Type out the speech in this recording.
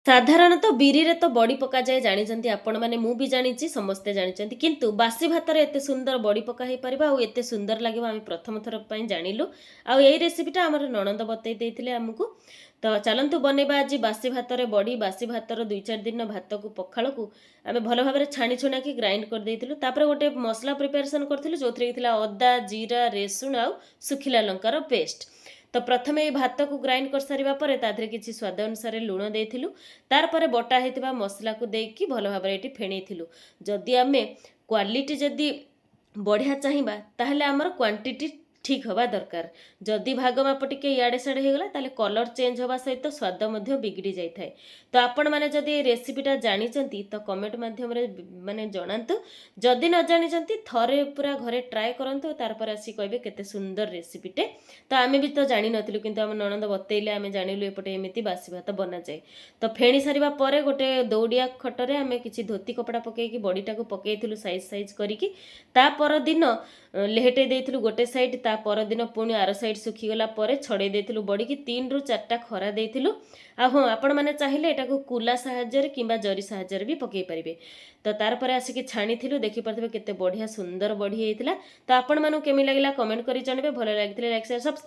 ସାଧାରଣତଃ ବିରିରେ ତ ବଡ଼ି ପକାଯାଏ, ଜାଣିଛନ୍ତି ଆପଣମାନେ, ମୁଁ ବି ଜାଣିଛି, ସମସ୍ତେ ଜାଣିଛନ୍ତି। କିନ୍ତୁ ବାସି ଭାତରେ ଏତେ ସୁନ୍ଦର ବଡ଼ି ପକା ହେଇପାରିବ ଆଉ ଏତେ ସୁନ୍ଦର ଲାଗିବ, ଆମେ ପ୍ରଥମ ଥର ପାଇଁ ଜାଣିଲୁ। ଆଉ ଏଇ ରେସିପିଟା ଆମର ନଣନ୍ଦ ବତେଇ ଦେଇଥିଲେ ଆମକୁ। ତ ଚାଲନ୍ତୁ ବନେଇବା ଆଜି ବାସି ଭାତରେ ବଡ଼ି। ବାସି ଭାତର 2-4 ଦିନ ଭାତକୁ, ପଖାଳକୁ ଆମେ ଭଲ ଭାବରେ ଛାଣି ଛୁଣାକି ଗ୍ରାଇଣ୍ଡ କରିଦେଇଥିଲୁ। ତାପରେ ଗୋଟେ ମସଲା ପ୍ରିପାରେସନ୍ କରିଥିଲୁ, ଯେଉଁଥିରେ କି ଥିଲା ଅଦା, ଜିରା, ରସୁଣ ଆଉ ଶୁଖିଲା ଲଙ୍କାର ପେଷ୍ଟ। ତ ପ୍ରଥମେ ଏଇ ଭାତକୁ ଗ୍ରାଇଣ୍ଡ କରିସାରିବା ପରେ ତା ଦେହରେ କିଛି ସ୍ୱାଦ ଅନୁସାରେ ଲୁଣ ଦେଇଥିଲୁ। ତାରପରେ ବଟା ହେଇଥିବା ମସଲାକୁ ଦେଇକି ଭଲ ଭାବରେ ଏଠି ଫେଣେଇଥିଲୁ। ଯଦି ଆମେ କ୍ୱାଲିଟି ଯଦି ବଢ଼ିଆ ଚାହିଁବା, ତାହେଲେ ଆମର କ୍ୱାଣ୍ଟିଟି ଠିକ୍ ହେବା ଦରକାର। ଯଦି ଭାଗ ମାପ ଟିକେ ଇଆଡ଼େ ସିଆଡ଼େ ହେଇଗଲା, ତାହେଲେ କଲର୍ ଚେଞ୍ଜ ହେବା ସହିତ ସ୍ୱାଦ ମଧ୍ୟ ବିଗିଡ଼ି ଯାଇଥାଏ। ତ ଆପଣମାନେ ଯଦି ଏ ରେସିପିଟା ଜାଣିଛନ୍ତି, ତ କମେଣ୍ଟ ମାଧ୍ୟମରେ ମାନେ ଜଣାନ୍ତୁ। ଯଦି ନ ଜାଣିଛନ୍ତି, ଥରେ ପୁରା ଘରେ ଟ୍ରାଏ କରନ୍ତୁ, ତାରପରେ ଆସିକି କହିବେ କେତେ ସୁନ୍ଦର ରେସିପିଟେ। ତ ଆମେ ବି ତ ଜାଣିନଥିଲୁ, କିନ୍ତୁ ଆମ ନଣନ୍ଦ ବତେଇଲେ, ଆମେ ଜାଣିଲୁ ଏପଟେ ଏମିତି ବାସି ଭାତ ବନାଯାଏ। ତ ଫେଣି ସାରିବା ପରେ ଗୋଟେ ଦଉଡ଼ିଆ ଖଟରେ ଆମେ କିଛି ଧୋତି କପଡ଼ା ପକେଇକି ବଡ଼ିଟାକୁ ପକେଇଥିଲୁ ସାଇଜ୍ ସାଇଜ୍ କରିକି। ତା ପରଦିନ ଲେହେଟେଇ ଦେଇଥିଲୁ ଗୋଟେ ସାଇଡ଼୍। ତା ପରଦିନ ପୁଣି ଆର ସାଇଡ଼୍ ଶୁଖିଗଲା ପରେ ଛଡ଼େଇ ଦେଇଥିଲୁ ବଡ଼ିକି। 3ରୁ 4ଟା ଖରା ଦେଇଥିଲୁ। ଆଉ ହଁ, ଆପଣମାନେ ଚାହିଁଲେ ଏଟାକୁ କୁଲା ସାହାଯ୍ୟରେ କିମ୍ବା ଜରି ସାହାଯ୍ୟରେ ବି ପକେଇ ପାରିବେ। ତ ତାରପରେ ଆସିକି ଛାଣିଥିଲୁ। ଦେଖିପାରୁଥିବେ କେତେ ବଢ଼ିଆ ସୁନ୍ଦର ବଢ଼ି ହେଇଥିଲା। ତ ଆପଣମାନଙ୍କୁ କେମିତି ଲାଗିଲା, କମେଣ୍ଟ କରି ଜଣାଇବେ। ଭଲ ଲାଗିଥିଲେ ଲାଇକ୍, ସେୟାର, ସବସ୍କ୍ରାଇବ୍।